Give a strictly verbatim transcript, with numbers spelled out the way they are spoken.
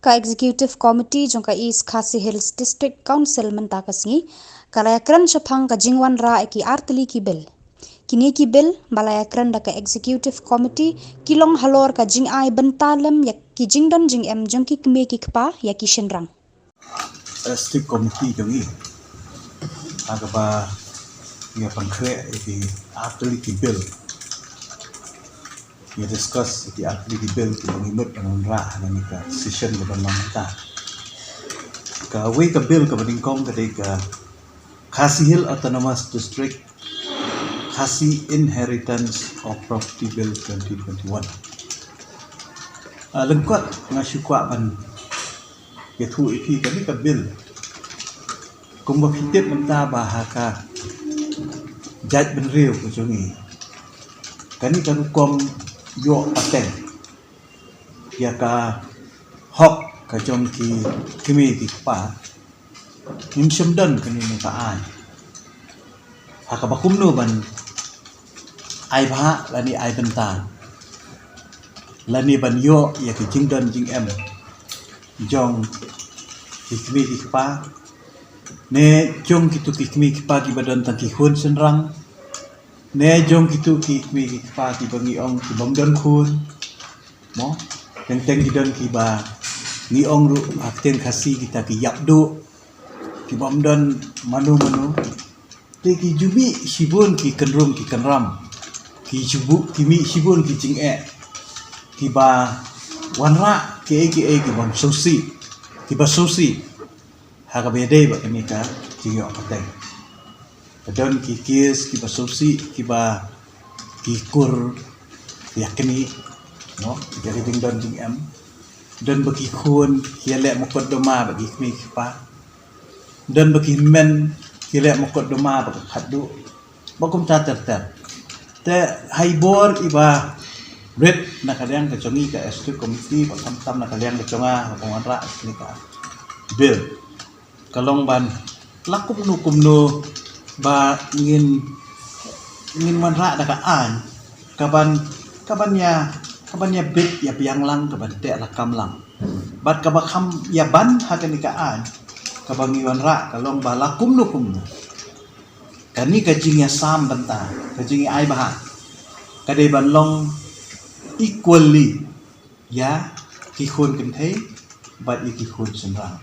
Ka Executive Committee jong ka East Khasi Hills District Council mynta ka sngi ka la ïakren shaphang ka jingwanrah ïa ki artylli ki bill. Kine ki bill ba la ïakren da ka Executive Committee ki long halor ka jingai bynta lem ïa ki jingdon jingem jong ki kmie ki kpa ïa ki shynrang. Executive Committee jong ngi ha kaba ngi pynkhreh ïa ki artylli ki bill. Ngi discuss ïa ki artylli ki bill kiba ngi mut ban wanrah ha kane ka session kaba mynta. Kawei ka bill kaba nyngkong ka dei ka Khasi Hills Autonomous District Khasi Inheritance of Property Bill twenty twenty-one. Ah, lyngkot nga shu kwah ban ïathuh ïa phi kane ka bill. Kumba phi tip mynta ba ha ka jaitbynriew ka jong ngi, kane ka rukom ïoh pateng ïa ka hok ka jong ki kmie ki kpa, ngim shym don kane ka aiñ ha kaba kumno ban ai bhah lane ai bynta lane ban ïoh ïa ki jingdon jingem jong ki kmie ki kpa, ne jong kito ki kmie ki kpa kiba don tang ki khun shynrang, ne jong kito ki kmie ki kpa kiba ngi ong ki bym don khun. Mo, teng teng ki don kiba ngi ong ruh ha ktien Khasi kita ki ïap duh, ki bym don mano mano. Te ki ju mih shibun ki kynrum ki kynram, ki ju buh, ki mih shibun ki jingeh kiba wanrah kiei kiei ki bym sngewsih, kiba sngewsih ha kaba ïadei bad kane ka jingïoh pateng. Ka don ki kes kiba sngewsih kiba ki kur ïa kane, no, ïa ka jingdon jingem. Don ba ki khun ki ïaleh mukotduma bad ki kmie ki kpa. Don ba ki hynmen ki ïaleh mukotduma bad ka khatduh, ba kumta ter ter. Te ha i bor iba rit na ka liang ka jong ngi ka Executive Committee, ba khamtam na ka liang ka jong nga, ba wanrah kane ka bill, ka long ban la kumno kumno ba ngin, ngin wanrah da ka aiñ kaban, kaban ïa, kaban ïa bit ïa biang lang, kaban teh lakam lang. Bad kaba kham ïa ban ha kane ka aiñ kaba ngi wanrah ka long ba la kumno kumno kane ka jingïasam bynta, ka jingïai bhah, ka dei ban long equally ïa ki khun kynthei bad ïa ki khun shynrang.